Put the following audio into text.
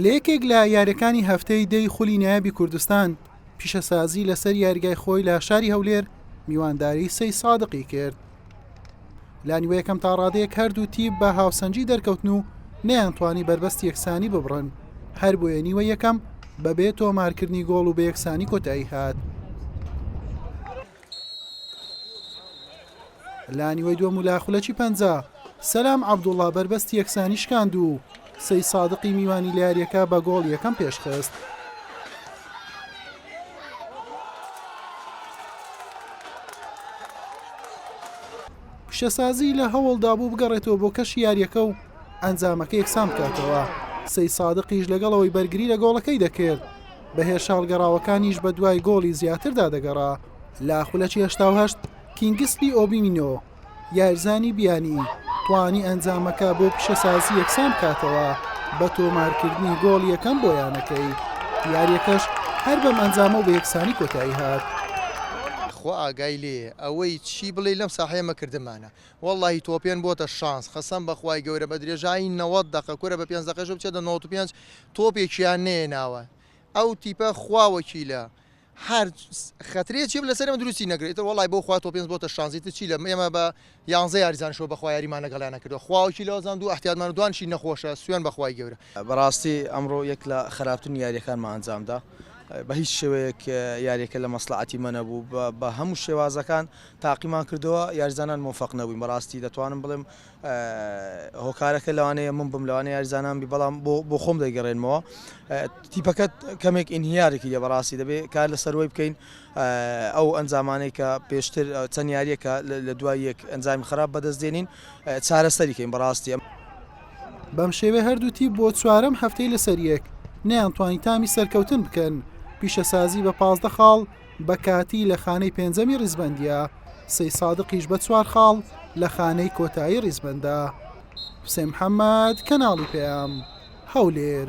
لە یەکێک لە یاریەکانی هەفتەی دەی خولی نایابی کوردستان، پیشەسازی لەسەر یاریگای خۆی لە شاری هەولێر میوانداری سەی سادقی کرد. لە نیوە یەکەم تا ڕادەیەک هەردوو تیپ بە هاوسەنگی دەرکەوتن و نەیانتوانی بەربەستی یەکسانی ببڕن، هەربۆیە نیوە یەکەم بەبێ تۆمارکردنی گۆڵ و بە یەکسانی کۆتایی هات. لە نیوەی دووەم و لە خولەکی 50 سەلام عەبدوڵڵا بەربەستی یەکسانی شکاند و سەی سادقی میوانی لە یارییەکە بە گۆڵ یەکەم پێشخست. پیشەسازی لە هەوڵدا بوو بگەڕێتەوە بۆ کەشی یارییەکە و ئەنجامەکە یەکسان بکاتەوە، سەی سادقیش لەگەڵ ئەوەی بەرگری لە گۆڵەکەی دەکرد، بە هێرشە هەڵگەڕاوەکانیش بەدوای گۆڵی زیاتردا دەگەڕا. لە خولەکی 88 کینگسلی ئۆبیمینۆ یاریزانی بیانی توانی ئەنجامەکە بۆ پیشەسازی یەکسان بکاتەوە بە تۆمارکردنی گۆڵ یەکەم بۆ یانەکەی، یارییەکەش هەر بەم ئەنجامە و بە یەکسانی کۆتایی هات. خوا ئاگای لێیە ئەوەی چی بڵێی لەم ساحەیە مە کردمانە وەڵاهی تۆپێن بۆتە شانس قەسەم بەخوای گەورە بە درێژایی 90 دەقە کورە بە پێنج دەقەشەوە بچێتە 95 تۆپێکیان نەیەناوە ئەو تیپە خوا وەکیلە هەر خەترەیەکی لەسەر ئێمە دروستی نەکرد ئیتر وەڵای بۆ خوا تۆپێنج بۆتە شانس ئیتر چی لە ئێمە بە یانزە یاریزانشەوە بەخوا یاریمان لەگەڵیان نەکردووە خوا وەکیلە وەزان دوو ئەحتیاتمان و دوانشی نەخۆشە سوێن بەخوای گەورە. بەڕاستی ئەمڕۆ یەک لە خراپترین یاریەکانمان ئەنجامدا بە هیچ شێوەیەک یاریەکە لە مەسڵەعەتی مە نەبوو بە هەموو شێوازەکان تاقیمان کردەوە یاریزانان مۆفەق نەبووین بەڕاستی دەتوانم بڵێم هۆکارەکە لەوانەیە من بم لەوانەیە یاریزانان بی بەڵام بۆ بۆ خۆم دەیگەڕێنمەوە تیپەکە کەمێک ئینهیارێکی لێ بەڕاستی دەبێ کار لەسەروەی بکەین ئەو ئەنجامانەی کە پێشتر چەند یاریەکە لە دوای یەک ئەنجامی خراپ بەدەست دێنین چارەسەری کەین بەڕاستی ئەم بەم شێوەیە هەردوو تیپ بۆ چوارەم هەفتەی لەسەریەک نەیانتوانی تامی سەرکەوتن بکەن، پیشەسازی بە 15 خاڵ بە کاتی لە خانەی پێنجەمی ریزبەندییە، سەیدسادقیش بە چوار خاڵ لە خانەی کۆتایی ریزبەندە. حوسێن محەمەد، کەناڵی پەیام، هەولێر.